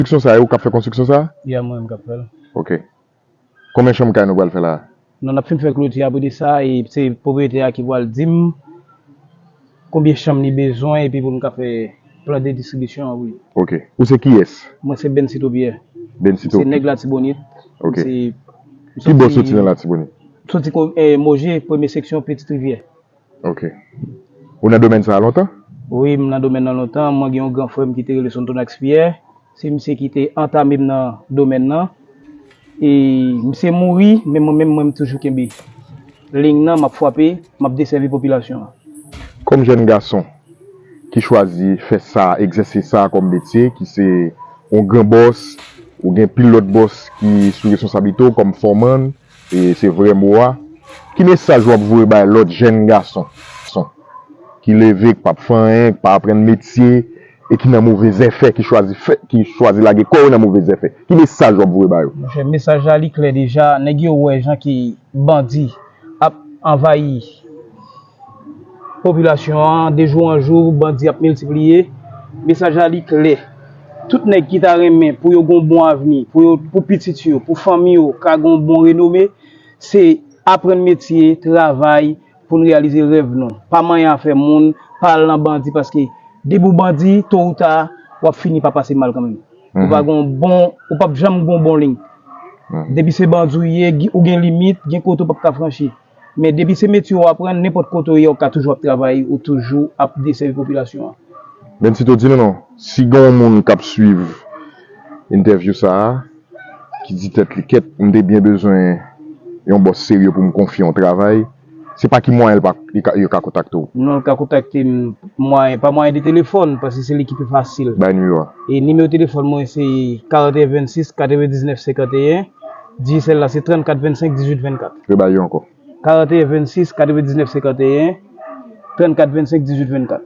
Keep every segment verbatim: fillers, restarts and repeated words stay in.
Konstriksyon sa, e ou k ap fè konstriksyon sa? Ya, mwen menm k ap fè l. Ok. Konbyen chanm kay nou pral fè la? Non, n ap fin fè kloti, apre de sa, e se pwopriyetè a ki pral di m konbyen chanm li bezwen, epi pou nou ka fè plan de distribisyon an pou li. Ok. Ou se kiyès? Mwen se Bensito Pierre. Bensito. M se nèg Latibonit. Ok. M se, m Ki bò soti soti nan Latibonit? Soti ko-, eh, Moje, premye seksyon, Petite Rivière. Ok. Ou nan domèn sa a lontan? Wi, m nan domèn nan lontan. Mwen gen yon gran frè m ki te rele Sontonax Pierre. Se misye ki te antame m nan domèn nan. E misye mouri, men mwen menm, mwen m toujou kenbe liy nan, m ap frape, m ap desèvi popilasyon an. Kòm jèn gason ki chwazi fè sa, egzèse sa kòm metye, ki se yon gran bòs, ou gen pil lòt bòs ki sou responsablite w kòm fòmann, e se vrè mo a. Ki mesaj w ap voye bay lòt jèn gason, gason ki leve, k p ap fè anyen, k pa aprann metye, e ki nan movèzèfè, ki chwazi fè, ki chwazi lage kò yo nan movèzèfè? Ki mesaj w ap voye ba yo? Monchè, mesaj la li klè deja. Nèg yo wè jan ke bandi ap anvayi popilasyon an, de jou an jou, bandi ap miltipliye. Mesaj la li klè. Tout nèg ki ta renmen pou yo gen yon bon avni, pou yo, pou pitit yo, pou fanmi yo ka gen yon bon renome, se aprann metye, travay, pou n reyalize rèv nou. Pa manyen afè moun, pa al nan bandi, paske depi w bandi, to ou ta, w ap fini pa pase mal kanmenm. Ou pa Mhm. gen yon bon, ou p ap janm gen yon bon liy. Mhm. Depi se bandi w ye, gi-, ou gen limit, gen kote w p ap ka franchi. Men depi se metye w aprann, nenpòt kote w ye, w ka toujou ap travay, ou toujou ap desèvi popilasyon an. Bensito, di nou non, si gen yon moun k ap swiv entèvyou sa a, ki di tèt li, "Kèt, m te byen bezwen yon bòs serye pou m konfye yon travay," se pa ki mwayen l pa, li ka, yo ka kontakte w? Non, l ka kontakte m mwayen, pa mwayen de telefòn, paske se li ki pi fasil. Bay nimewo a. E nimewo telefòn mwen se karant e en vennsis katrevendiznèf senkanteyen, Digicel la se trannkat vennsenk dizuit vennkat. Rebay yo ankò. Karant e en vennsis katrevendiznèf senkanteyen, trannkat vennsenk dizuit vennkat.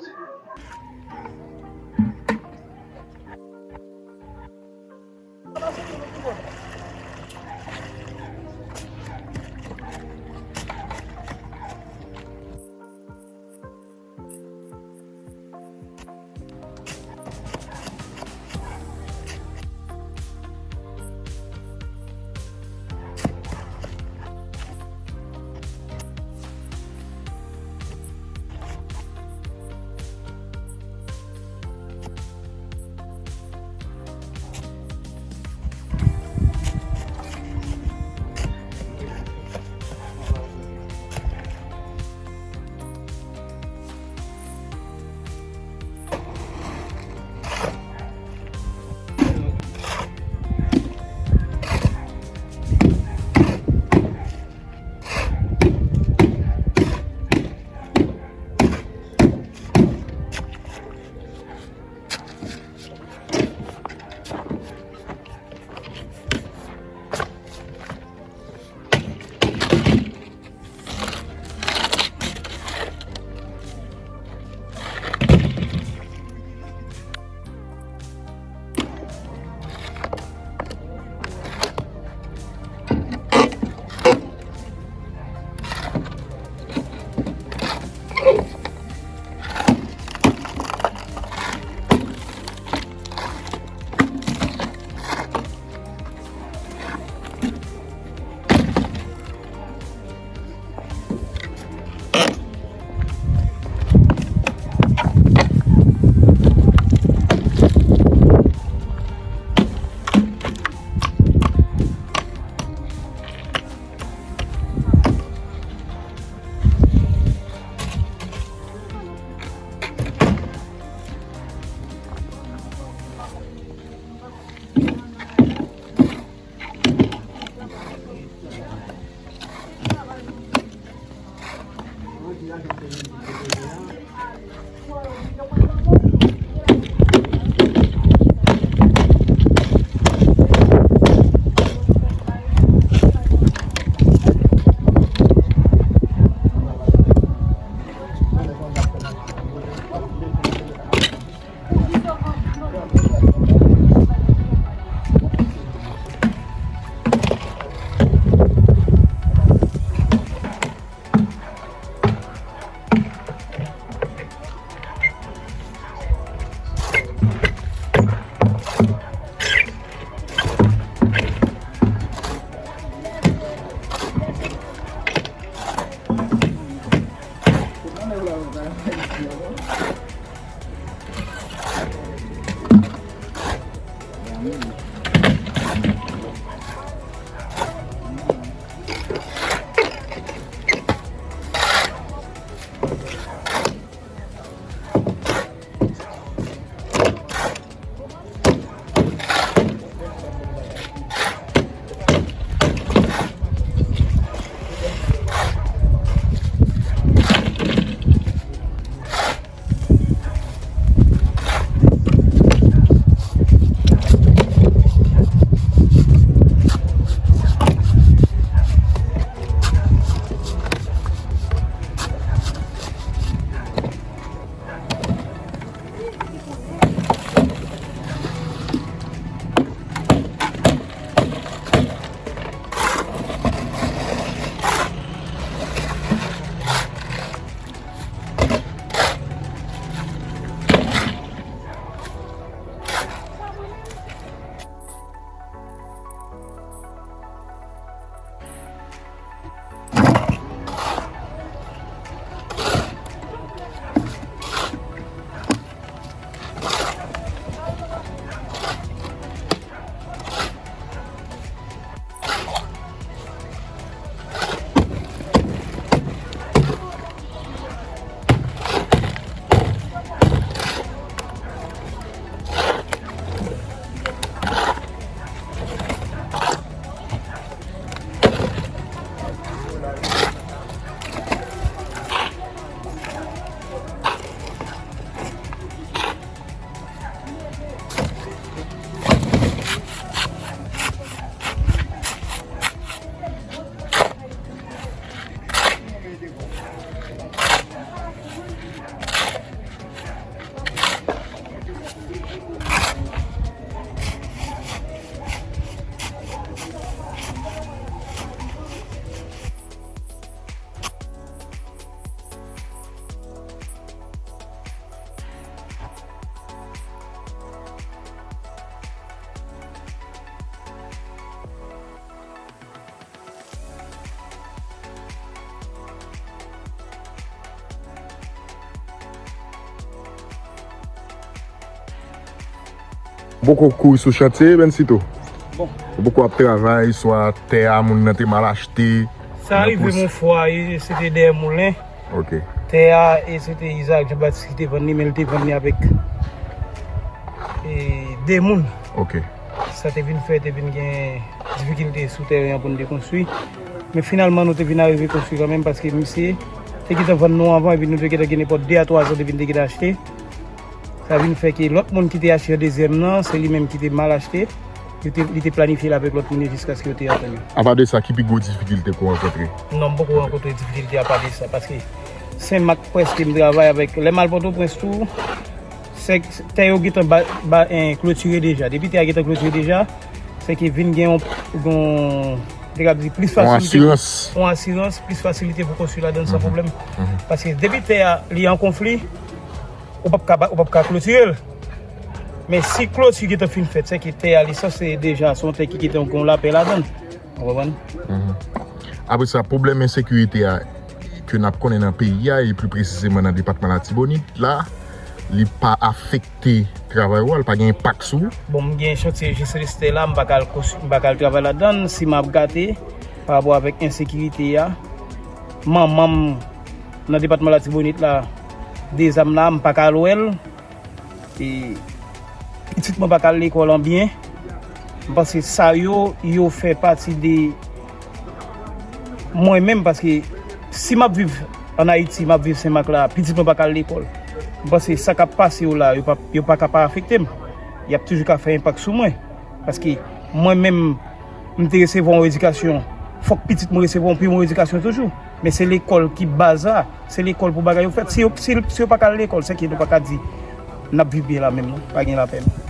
Poko kouri sou chantye, Bensito? Bon. Poko ap travay, swa tè a moun nan te mal achte. Sa rive yon fwa, e se te dèyè moulen. Ok. Tè a, e se te Isaac Jean Baptiste ki te vann li, men li te vann li avèk, e, de moun. Ok. Sa te vin fè, te vin gen difikilte sou teren an pou n te konstwi. Men finalman, nou te vin arive konstwi kanmenm, paske misye te gentan vann nou anvan, epi nou te gentan gen nenpòt de a twa zan depi n te gentan achte. Sa vin fè ke lòt moun ki te achte an dezyèm nan, se li menm ki te mal achte. Yo te, li te planifye l avèk lòt moun yo jiskaske yo te antann yo. Apa de sa, ki pi gwo difikilte ke w rankontre? Non, m poko rankontre difikilte apa de sa, paske Senmak prèske m travay avèk, lè m al Pòtoprens tou, se tè yo gentan ba, ba, en, klotire deja. Depi tè a gentan klotire deja, se ke vin gen yon, yon, te ka di plis fasilite. Yon asirans. Yon asirans, plis fasilite pou konstwi ladann san pwoblèm. Paske depi tè a, li an konfli, ou p ap ka ba, ou p ap ka klotire l. Men si kloti gentan fin fèt, se ke tè a, li sanse deja, se yon tè ki gentan gen yon lapè ladann. Ou konprann? Apre sa, pwoblèm ensekirite a ke n ap konnen nan peyi a, e pli presizeman nan depatman Latibonit la, li pa afekte travay ou a, li pa gen enpak sou ou? Bon, m gen chantye G C L S T la, m pa ka al konstwi, m pa ka al travay ladann, si m ap gate pa rapò avèk ensekirite a, manman m nan depatman Latibonit la, de zam la, m pa ka al wè l. E pitit mwen pa ka al lekòl an byen. M panse sa yo, yo fè pati de mwen menm, paske si m ap viv ann Ayiti, m ap viv Senmak la, pitit mwen pa ka al lekòl. M panse sa k ap pase yo la, yo pa, yo pa ka pa afekte m. Y ap toujou ka fè enpak sou mwen. Paske mwen menm, m te resevwa yon edikasyon, fòk pitit mwen resevwa yon pi bon edikasyon toujou. Men se lekòl ki baz la, se lekòl pou bagay yo fèt. Si yo, si, si yo pa ka al lekòl, se ke nou pa ka di n ap viv byen la menm, non, pa gen lapè, non.